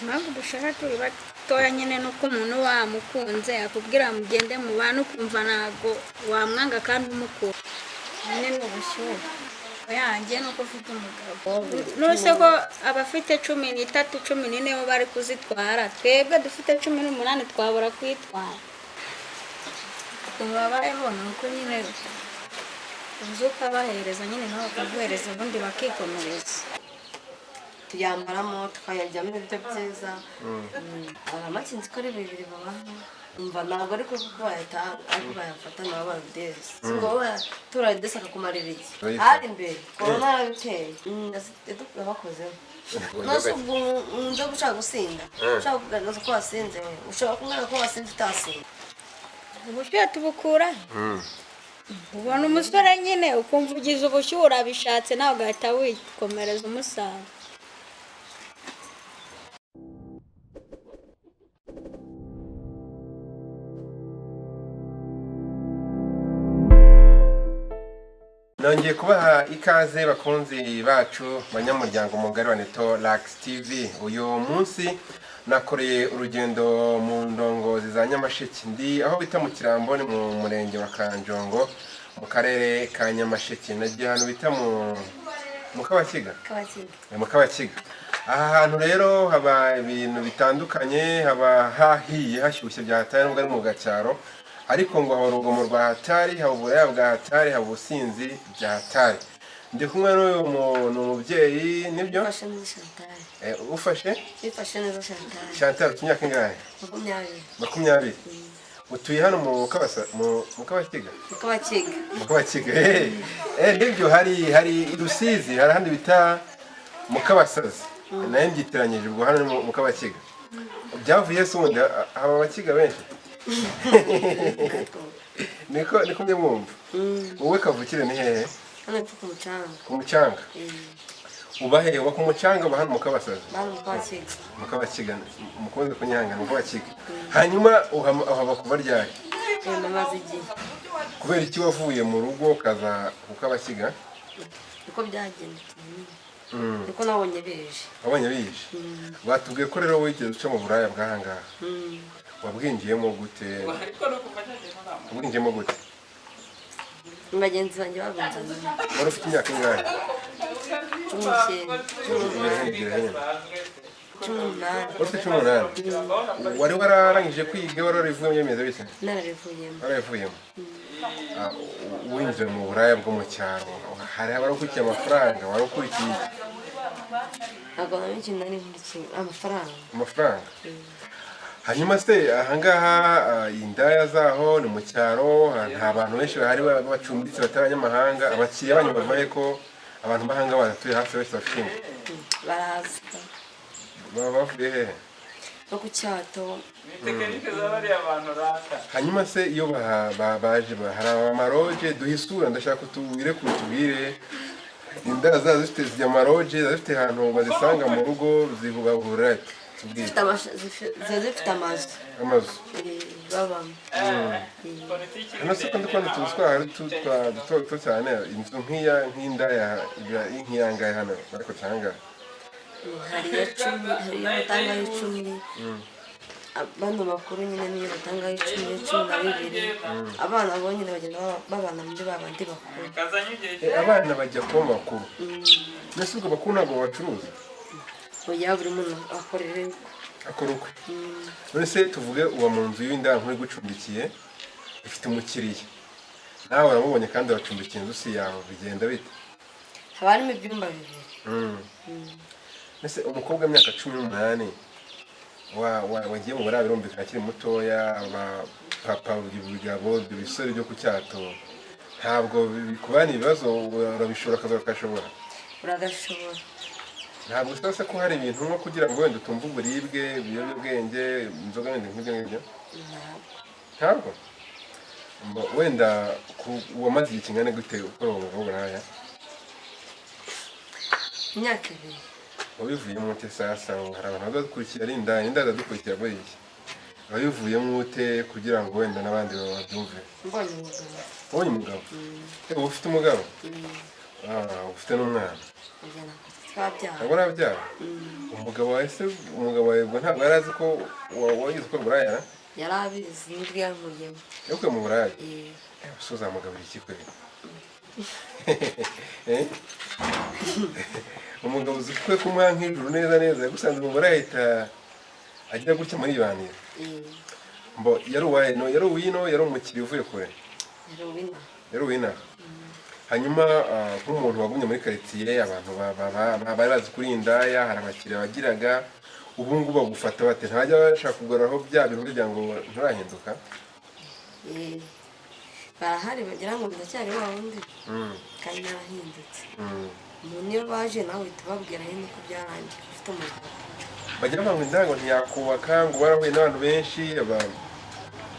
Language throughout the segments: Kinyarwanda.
Impamvu dushaka turi batoya nyine ni uko umuntu wamukunze akubwira mugende mubane, ukumva ntabwo wamwanga kandi umukunda. Nyine ni ubushyuhe yanjye nuko ufite umugabo nuse ko abafite 13 14 bo bari kuzitwara, twebwe dufite 18 twabura kwitwara. Ukuntu babayeho ni uko nyine uza ukabahereza nyine nabo bakaguhereza ubundi bakikomereza. Tuyambaramo tukayaryamo ibiryo byiza. Amakinzi ko ari bibiri babaha, umva ntabwo ariko kuko bayatanga ariko bayafata nabo barudesi, si ngo turarudesi akakumarira iki hari imbere korona yarabiteye yabakozeho. Nose ubwo nza gushaka gusinda, ushaka kugaragaza ko wasinze, we ushobora kumwereka ko wasinze utasinze. Ubushyuhe tubukura ubona umusore nyine ukumva ugize ubushyuhe urabishatse, nawe ugahita wikomereza umusanga. Nongeye kubaha ikaze bakunzi bacu banyamuryango mugari wa Neto Lax TV. Uyu munsi nakoreye urugendo mu ndongozi za Nyamasheke, ndi aho bita mu Kirambo, ni mu murenge wa Kanjongo mu karere ka Nyamasheke. Nagiye ahantu bita mu Mukabakiga. Mu Kabakiga. Aha hantu rero haba ibintu bitandukanye, haba hahiye hashyushye bya hatari nubwo ari mu gacyaro, ariko ngo haba urugomo rwa hatari, haba uburaya bwa hatari, haba ubusinzi bya hatari. Ndi kumwe n'uyu muntu umubyeyi, nibyo? Ufashe neza Chantal. Ufashe? Bifashe neza Chantal. Chantal, ufite imyaka ingahe? 20. 20. Utuye hano mu Mukabakiga? Mukabakiga. Mukabakiga. Nibyo, hari i Rusizi, hari ahandi bita Mukabasazi. Nayo mbyitiranyije, ubwo hano ni Mukabakiga. Byavuye se ubundi haba abakiga benshi? Niko njye mwumva. Wowe kavukire ni hehe? Hano epfo ku mucanga. Ku mucanga. Uba hehe? Uba ku mucanga, uba hano Mukabasazi? Hano Mukabakiga. Mukabakiga, mukunze kunyanga Mukabakiga. Hanyuma uhaba kuva ryari? Namaze igihe. Kubera iki wavuye mu rugo ukaza Mukabakiga? Niko byagendekeye. Niko nabonye bije. Wabonye bije? Batubwiye ko rero wigeze uca mu buraya bw'ahangaha. Wabwinjiyemo gute? Wabwinjiyemo gute? Bagenzi banjye babinzaniye. Wari ufite imyaka ingahe? 19. 18. 18. Wari ufite 18. Wari wararangije kwiga, wari warabivuyemo bimeze bite? Narabivuyemo. Warabivuyemo. Winjiye mu buraya bwo mu cyaro, hari abari ukurikiye amafaranga, wari ukurikiye iki? Ntabwo nari ikintu nari nkurikiye, amafaranga. Amafaranga. Hanyuma se ahangaha indaya zaho ni mu cyaro, nta bantu benshi bahari bacumbitse batari abanyamahanga, abakiriya banyu bavaye ko abantu b'ahanga baratuye hafi bose bafite ingo? Baraza. Baba bavuye hehe? No ku cyato. Hanyuma se iyo baje hari amaroje, duhe isura, ndashaka utubwire ku tubwire indaya zazo zifite zijya amaroje, zifite ahantu bazisanga mu rugo zibahura. Ziba zifite amazu. Amazu. Babamo. Hano se ko ndikubona utuzu twaho duto duto cyane, inzu nk'iya nk'indaya nk'iyangaye hano ariko cyangwa hari iya 10, hari iyo batangaho 10. Bano bakuru nyine niyo batangaho 10, 12. Abana bo nyine bagenda babana muri ba bandi bakuru. Abana bajya kuba bakuru. Mbese ubwo bakuru ntabwo bacuruza? Oya, buri muntu akorera akora ukwe. None se tuvuge uba mu nzu y'indaya nkuru igucumbikiye, ifite umukiriya, nawe uramubonye kandi uracumbikiye, inzu si yawe, bigenda bite? Haba harimo ibyumba bibiri. Mbese umukobwa w'imyaka 18 wagiye mu buraya, birumvikana akiri mutoya, papa ibigabo ibyo bisore byo ku cyato, ntabwo bikubana ibibazo, urabishobora akazi ukashobora? Uragashobora. Ntabwo usaba ko hari ibintu nko kugira ngo wenda utumve uburibwe, ibiyobyabwenge, inzoga wenda nk'ibyo ngibyo? Ntabwo. Wenda wamaze igihe kingana gute ukora uwo mwuga w'uburaya? Imyaka 2. Wabivuyemo ute sasa? Hari abantu badukurikira ari indaya, indaya ziradukurikira buriya. Wabivuyemo ute kugira ngo wenda n'abandi babyumve? Mbonye umugabo. Wabonye umugabo? Uba ufite umugabo? Ufite n'umwana? Twabyara. Ntabwo urabyara. Umugabo wawe se, umugabo wawe ubwo ntabwo yari azi ko wagize ukora uburaya? Yari abizi, nibwo yankuyemo. Yakuye mu buraya? Eh. Ese uzamugaburira iki kweli? Eh? Umugabo uzi ko kumuha nk'ijuru neza neza, yagusanze mu buraya ahita agira gutya muri ibanira. Eh. Mbo yari uwahe? No yari uwino, yari umukiriya uvuye kure? Yari uwina. Yari uwina. Hanyuma nk'umuntu wagumye muri karitsiye, abantu bari bazi kuri indaya, hari abakiriya bagiraga, ubu ngubu bagufata bate? Ntajya bashaka kugaruraho bya bintu kugira ngo nturahinduka? Eh. Barahari bagira ngo ndacyari wa wundi. Kandi narahindutse. Umuntu iyo baje nawe uhita ubabwira nyine ko byarangiye ufite umugabo. Bagira ngo indango ntiyakubaka, ngo barahuye n'abantu benshi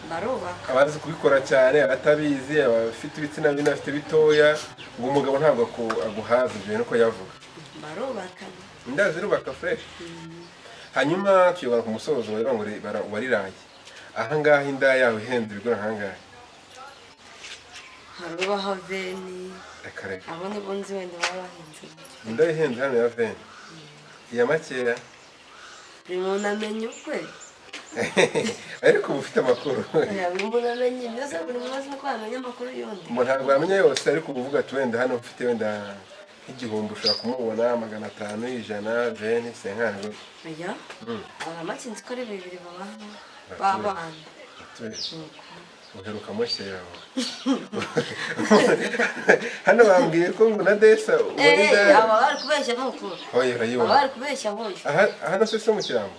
Barubaka. abazi kubikora cyane, abatabizi, abafite ibitsina binini, abafite bitoya, ngo umugabo ntabwo aguhaza ibyo bintu uko yavuga. Barubaka. Inda zirubaka fresh. Hanyuma tuyobora ku musozo, baravuga ngo wariraye ahangaha, inda yawe ihenze ibigura ahangaha? Hari ubaha 20. Reka reka. Abo nibo nzi wenda baba bahenze gutyo. Inda ihenze hano ya 20, iya makeya? Buri muntu amenya ukwe. Ariko uba ufite amakuru. Oya, buri muntu amenya byose, buri muntu azi ko yamenya amakuru y'undi. Ngo ntabwo yamenya yose, ariko uba uvuga ati wenda hano ufite wenda nk'igihumbi ushobora kumubona, 500, 100, 20, 50. Oya, aba make nzi ko ari bibiri babaha b'abana. Uheruka mushya yawe hano bambwiye ko ngo na desa ubona Eh, indaya. aba bari kubeshya ni ukuri. Oya, Aba urayibona. bari kubeshya hoya. Aha hano se mu Kirambo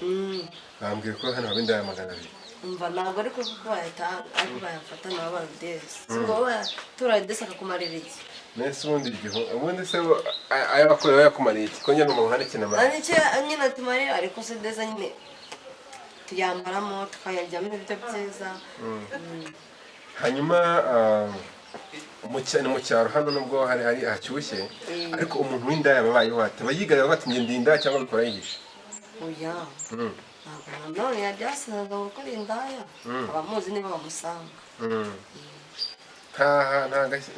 bambwiye ko hano haba indaya 200. Umva, ntabwo ariko kuko bayatanga, ariko bayafata nabo baradesi. Si ngo bayatura desi akakumarira iki? Nese ubundi igihu ubundi se ayo bakorera bayakumariye iki, ko njye numva nta n'ikintu amara? Nicyo nyine atumarira, ariko se desa nyine tuyambaramo, tukayaryamo ibiryo byiza. Hanyuma ni mu cyaro hano, nubwo hari hari hashyushye, ariko umuntu w'indaya babayeho ate? Aba yigaragaza bati njye ndi indaya, cyangwa abikora yihishe? Oya, ntabwo nanone yabyasaga gukora indaya, abamuzi nibo bamusanga. Nta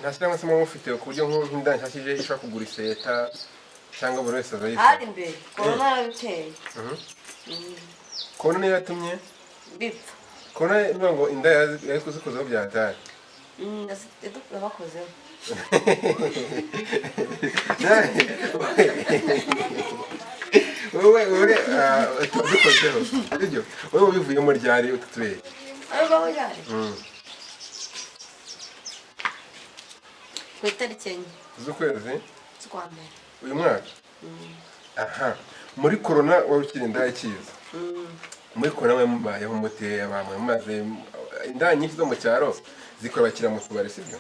nta shyirahamwe se muba mufite ku buryo nk'indaya nshyashya ije ishobora kugura iseta, cyangwa buri wese aza yifata? Hari imbere, korona yarabiteye. Korona niyo yatumye bipfa. Korona niyo ngo indaya yari kuzikozaho byatari. Yabakozeho. Wowe tuzikozeho sibyo? Wowe ubivuyemo ryari utatubeshye? Ariko aho yari ku itariki 4 z'ukwezi z'ukwa mbere uyu mwaka. Aha muri korona wari ukiri indaya ikiza? Muri korona mwe mubayeho mute? Abantu mumaze indaya nyinshi zo mu cyaro zikora bakira mu tubari, sibyo?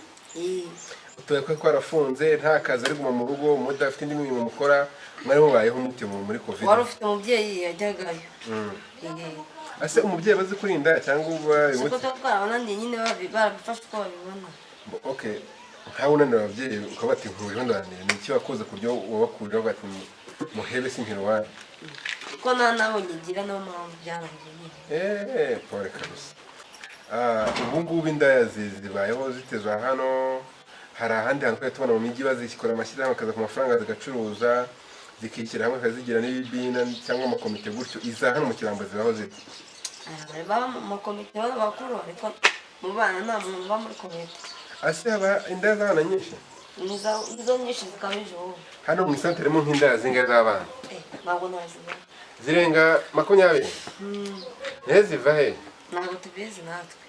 Utubari twari twarafunze, nta kazi, ari guma mu rugo, mudafite indi mirimo mukora, mwari mubayeho mute muri covid? Wari ufite umubyeyi yajyagayo. Ese umubyeyi bazi kuri indaya cyangwa uba Siko tuba twarabananiye nyine, barabifashe uko babibona. Okay, nkawe unanira ababyeyi ukaba bati nkuriho ndananiye, ni iki wakoze ku buryo wabakurira uvuga ati muhebe sinkiri iwanyu? Kuko nta nabonye ngira, niyo mpamvu byarangiye nyine. Eee, pole kabisa. Ubu ngubu indaya zibayeho zitezwa hano? Hari ahandi hantu twari tubona mu mijyi bazikora amashyirahamwe, bakaza ku mafaranga zigacuruza, zikishyira hamwe, bakazigira n'ibibina cyangwa amakomite gutyo. Iza hano mu Kirambo zibaho zite? Bari baba mu makomite b'abakuru, ariko mu bana nta muntu uba muri komite. Ase haba indaya z'abana nyinshi? Nizo nyinshi zikabije ubu. Hano mu isantere harimo nk'indaya zingahe z'abana? Ntabwo nazibona. Zirenga 20? Nihe ziva he? Ntabwo tubizi natwe.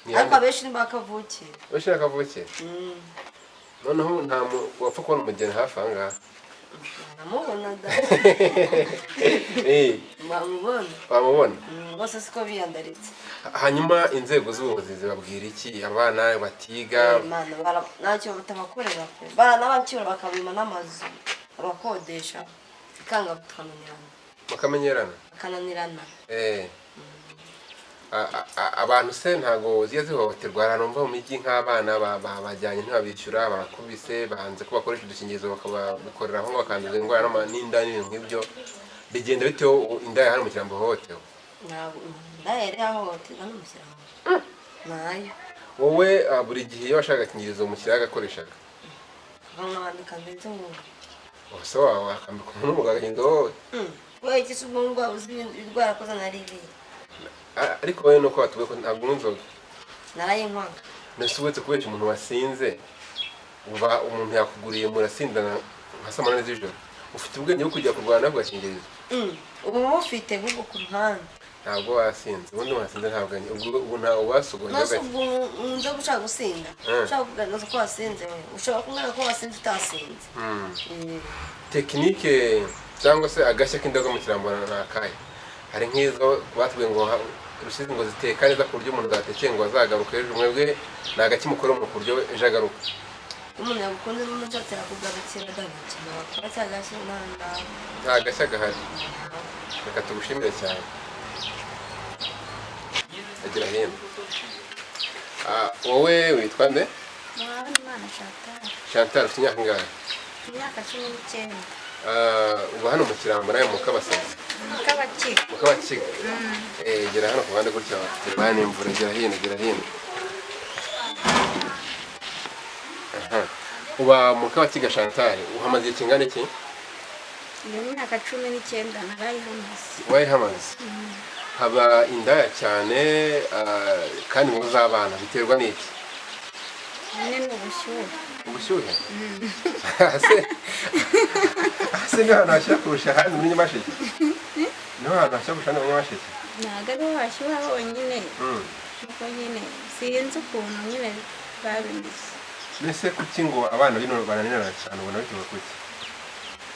Ni Ariko hano. abenshi ni ba kavukire. Benshi ni kavukire? Noneho nta wapfa kubona umugeni hafi aha ngaha? Namubona da. Bamubona. Bamubona. Bose siko biyandaritse. Hanyuma inzego z'ubuyobozi zibabwira iki, abana batiga? Imana, ntacyo batabakorera pe, baranabacyura bakabima n'amazu abakodesha bikanga, tukananirana. Bakamenyerana. Bakananirana. Abantu se ntago zijya zihohoterwa? Ahantu mva mu mijyi nk'abana bajyanye ntibabishyura, barakubise, banze ko bakoresha udukingirizo, bakabakorera aho bakanduza indwara n'inda n'ibintu nk'ibyo. Bigenda bitewe inda hano mu Kirambo hohotewe? Ntabwo indaya yari yahohoterwa no mu Kirambo, nayo. Wowe buri gihe iyo washakaga agakingirizo umukiriya yagakoreshaga? Bakamwandika ndetse ngo Ubuse wawe wakambika umuntu w'umugabo agahinda wowe? Wowe iki se? Ubwo ngubwo uzi indwara koza nari ibihe? Ariko wowe nuko watubwiye ko ntabwo unywa inzoga. Narayinywaga. Mbese uretse kubeshya, umuntu wasinze, uba umuntu yakuguriye, murasindana nka saa 8 z'ijoro, ufite ubwenge bwo kujya kurwana n'agakingirizo? Ubu bufite bwo ku ruhande. Ntabwo wasinze. Ubundi wasinze ntabwo ubwo ubu ntawe wasugoye. Nose ubwo nze gushaka gusinda, ushaka kugaragaza ko wasinze, we ushobora kumwereka ko wasinze utasinze. Technique cyangwa se agashya k'indoga mu Kirambo ni akahe? Hari nk'izo batubwiye ngo Rusizi ngo ziteka neza ku buryo umuntu zatekeye ngo azagaruka ejo. Mwebwe ni agaki mukora ku buryo ejo agaruka? Umuntu yagukunze n'umushatsi yakugarukira da, nta kintu wakora cyagashya nta. Nta gashya gahari. Reka tugushimire cyane. Agira hino. Wowe witwa nde? Muhawenimana Chantal. Chantal, ufite imyaka ingahe? Imyaka 19. Uba hano mu Kirambo nawe Mukabasazi? Mukabakiga. Mukabakiga. Gera hano ku ruhande gutya, gera n'imvura, gera hino, gera hino. Aha. Uba Mukabakiga Chantal, uhamaze igihe kingana iki? Iyo myaka 19 narayihamaze. Wayihamaze. Haba indaya cyane, kandi ngo z'abana, biterwa n'iki? Nyine ni ubushyuhe. Ubushyuhe se? Se niho hantu hashyuha kurusha ahandi muri Nyamasheke? Niho hantu hashyuha kurusha ahandi muri Nyamasheke? Ntabwo ariho hashyuha honyine. Kuko nyine sinzi ukuntu nyine babimeze. Mbese kuki ngo abana bino bananirana cyane? Ubona bituruka kuki?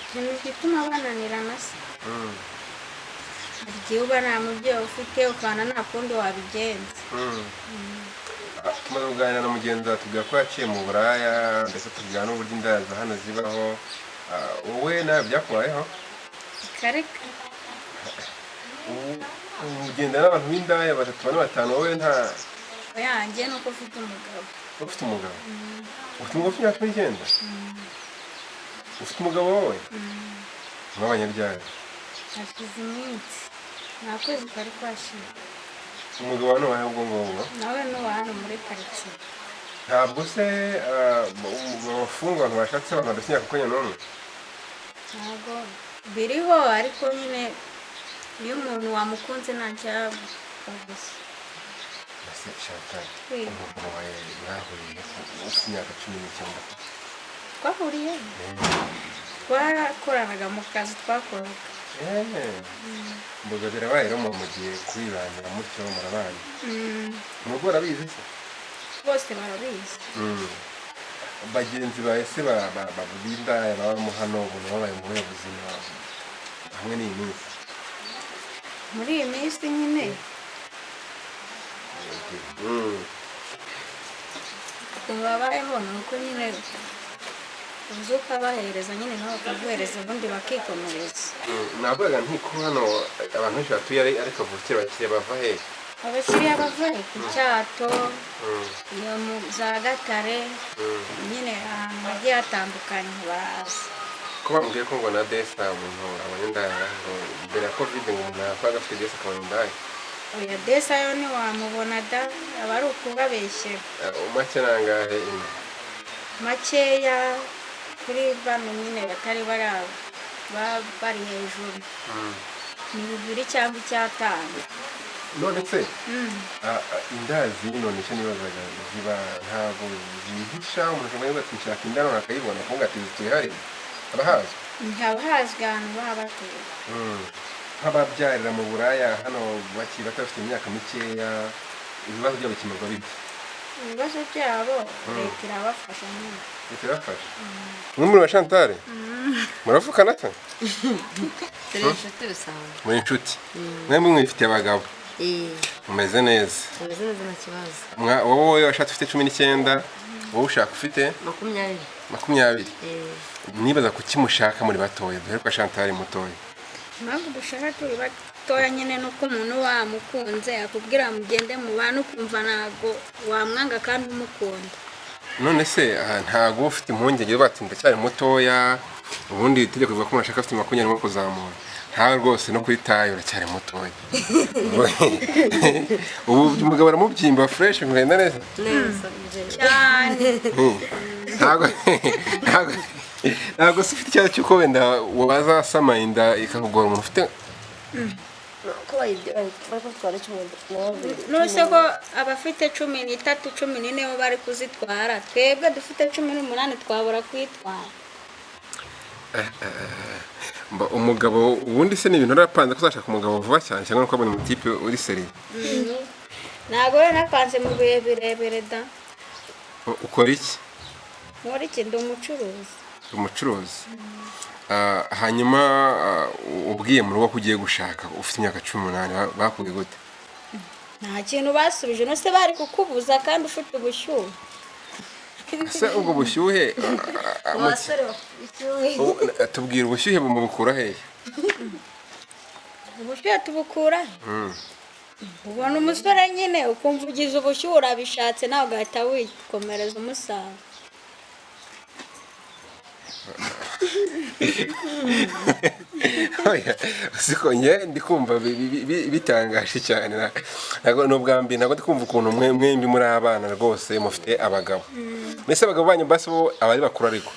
Ikintu gituma bananirana se, hari igihe uba nta mubyeyi ufite, ukabona nta kundi wabigenza. Tumaze kuganira na mugenzi wawe, tubwira ko yaciye mu buraya, ndetse tubwira n'uburyo indaya za hano zibaho. Wowe nawe byakubayeho? Kareka. Ubu ugenda n'abantu b'indaya batatu, bane, batanu, wowe nta? Yanjye ni uko ufite umugabo. Ufite umugabo? Ufite umugabo ufite imyaka 19? Ufite umugabo wowe? Mw'abanyabyari? Hashize iminsi, nta kwezi kwari kwashira. Umugabo wawe ni uwahe ubwo ngubwo? Nawe ni uwa hano muri karitsiye. Ntabwo se bafunga abantu bashatse, abantu badafite imyaka 21? Ntabwo biriho, ariko nyine iyo umuntu wamukunze nta cyababuza. Ese Chantal, Oui. umugabo wawe mwahuriye ufite imyaka 19? Twahuriye, twakoranaga mu kazi twakoraga. Mboga birabaye rero, mugiye kwibanira mutyo, murabana? Urugo barabizi se? Bose barabizi. Bagenzi bawe se b'indaya babamo hano, ubuntu babaye mu buhe buzima hamwe n'iyi minsi? Muri iyi minsi nyine, ukuntu babayeho ni uko nyine uza ukabahereza nyine, nabo bakaguhereza, ubundi bakikomereza. Navugaga nti ko hano abantu benshi batuye ari kavukire, abakiriya bava he? Abakiriya bava ku Cyato, iyo mu za Gatare, nyine ahantu hagiye hatandukanye baraza. Ko bambwiye ko ngo na desa umuntu abona indaya, ngo mbere ya Covid ngo umuntu yabaga afite desa akabona indaya? Oya, desa yo ntiwamubona da, aba ari ukubabeshyera. Make nangahe ino? Makeya kuri bano nyine batari bari hejuru ni 2 cyangwa 1.5. None se indaya zino, nicyo nibazaga, ziba ntabwo zihisha? Umuntu ashobora kuvuga ati nshaka indaya, none akayibona, kuvuga ati zituye hariya, haba hazwi? Ntihaba hazwi ahantu baba batuye. Nk'ababyarira mu buraya hano bakiri bato, bafite imyaka mikeya, ibibazo byabo bikemurwa bite? Ibibazo byabo leta irabafasha nyine. Leta irabafasha. Mwe muri ba Chantal muravukana se? Turi inshuti bisanzwe. Muri inshuti. Mwembi mwifitiye abagabo? Mumeze neza? Tumeze neza, nta kibazo. Wowe washatse ufite 19, wowe ushaka ufite? 20. 20. Nibaza kuki mushaka muri batoya. Duhere kwa Chantal mutoya. Impamvu dushaka turi batoya nyine ni uko umuntu wamukunze akubwira mugende mubane, ukumva ntabwo wamwanga kandi umukunda. None se aha, ntabwo uba ufite impungenge zo bati ndacyari mutoya? Ubundi itegeko rivuga ko umuntu ashaka afite 20 kuzamura. Ntawe rwose no kuri taille uracyari mutoya. Ubu umugabo aramubyimba fresh, bigenda neza? Neza. Cyane. Ntabwo Ntabwo se ufite ikibazo cy'uko wenda wazasama inda ikakugora umuntu ufite? Ko bari batwara 12. Nuse ko abafite 13, 14 bo bari kuzitwara, twebwe dufite 18 twabura kwitwara? Umugabo ubundi se ni ibintu urapanze ko uzashaka umugabo vuba cyane, cyangwa nuko wabonye umutipe uri sérieux? Ntabwo rero napanze mu bihe birebire da. Ukora iki? Muri iki ndi umucuruzi. Umucuruzi. Hanyuma ubwiye mu rugo ko ugiye gushaka ufite imyaka 18, bakubwiye gute? Nta kintu basubije. Nose bari kukubuza kandi ufite ubushyuhe? Ese ubwo bushyuhe Abasore bafite ishyuhe. Tubwira, ubushyuhe bumubukura hehe? Ubushyuhe tubukura he? Ubona umusore nyine ukumva ugize ubushyuhe, urabishatse, nawe ugahita wikomereza umusanga. Oya, siko njye ndi kumva bitangaje cyane. Ntabwo ni ubwa mbere, ntabwo ndi kumva ukuntu mwembi muri abana rwose mufite abagabo. Mbese abagabo banyu basi bo abari bakuru ariko?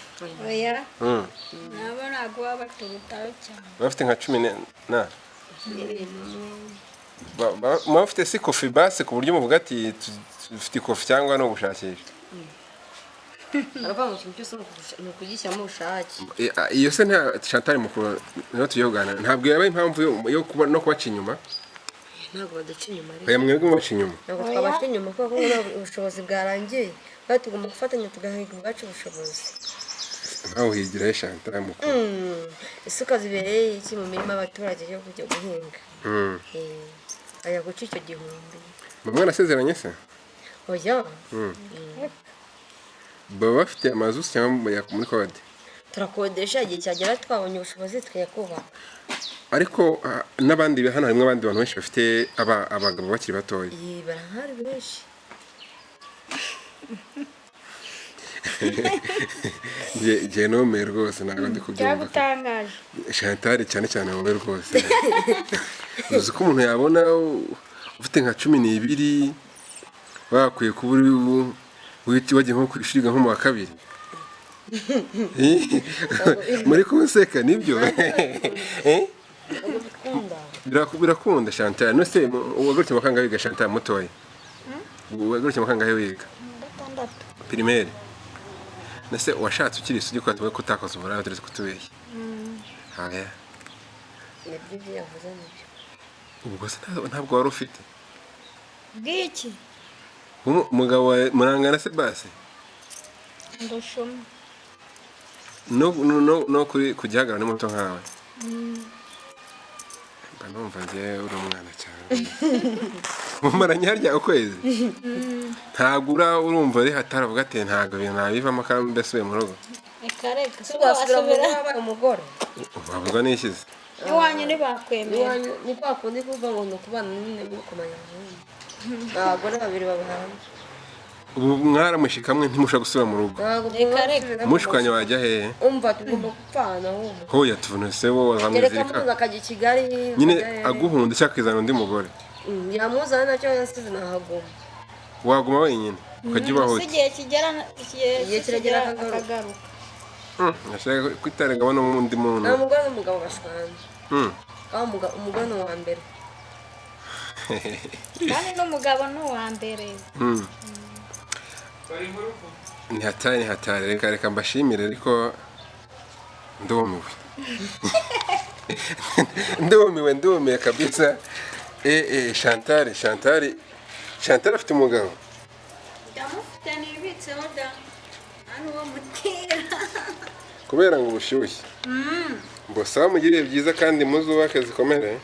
Oya, nabo ntabwo baba baturutaho cyane. Bafite nka cumi na muba mufite si kofi basi ku buryo muvuga ati dufite ikofi, cyangwa ni ugushakisha? Aravuga ngo ikintu cyose ni ukugishyiramo ubushake. Iyo se nta Chantal mukuru niho tugiye kuganira, ntabwo yaba impamvu yo kuba no kubaca inyuma? Ntabwo baduca inyuma ariko. Oya, mwebwe mubaca inyuma. Ntabwo twabaca inyuma kuko ntabwo ubushobozi bwarangiye, kandi tugomba gufatanya tugahiga ubwacu ubushobozi. Nkawe uhigirayo, Chantal mukuru? Isuka zibereye iki mu mirima y'abaturage yo kujya guhinga? Ajya guca icyo gihumbi. Muba mwarasezeranye se? Oya. Baba bafite amazu se cyangwa muri kode? Turakodesha, igihe cyagera twabonye ubushobozi tukajya kubaka. Ariko n'abandi hano harimo abandi bantu benshi bafite abagabo bakiri batoya. Iyi barahari benshi. Njye numiwe rwose, ntabwo ndi kubyumva. Byagutangaje? Chantal cyane cyane wowe rwose, uzi ko umuntu yabona ufite nka 12, bakwiye kuba uri wagiye nko ku ishuri nko mu wa kabiri. Muri kunseka nibyo. Ntabwo bikunda. Birakunda Chantal. None se wagarutse mu kangahe wiga, Chantal mutoya? Wagarutse mu kangahe wiga? 6. Primaire. Nese washatse ukiri isugi, ko tuvuga ko utakoze uburaya, turetse kutubeshya? Haya. Nibyo, ibyo yavuze nibyo. Ubwo se ntabwo wari ufite? Bw'iki? Umugabo wawe murangana se basi? Ndusha umwe. No kuri ku gihagararo ni muto nkawe. Mba numva njyewe uri umwana cyane. Mumaranye harya ukwezi, ntabwo urumva ari hatari avuga ati ntabwo ibintu nabivamo kandi mbese mu rugo? Reka reka. Se wasubira mu rugo wabaye umugore? Wavuga n'ishyize. Iwanyu ntibakwemera. Iwanyu ni kwa kundi kuvuga ngo ni ukubana nyine mukomanya abagore babiri babana. Ubu mwaramushika mwe ntimushobora gusubira mu rugo? Ntabwo. Reka reka. Mushukanye wajya hehe? Umva, tugomba gupfana ahubwo. Hoya, tuvune se wowe Kereka wazamwizirika. muza akajya i Kigali. Nyine akajya hehe. aguhunda cyangwa akizana undi mugore. Yamuzana nacyo yasize nahaguma. Waguma wenyine ukajya ubaho Si ute? igihe kigera, igihe Igihe kigera kiragera akagaruka. akagaruka. Ashaka kwitarengamo n'undi muntu. Nta mugore n'umugabo bashwana. Aho umugore ni uwa mbere. Kandi n'umugabo ni uwa mbere. Ni hatari, ni hatari. Reka reka mbashimire, ariko ndumiwe, ndumiwe, ndumiwe kabisa. Chantal, Chantal, Chantal afite umugabo? Ndamufite, nibitseho da, hano uwo mutera. Kubera ngo ubushyushye mbosaba mugire ibihe byiza kandi muzubake zikomere.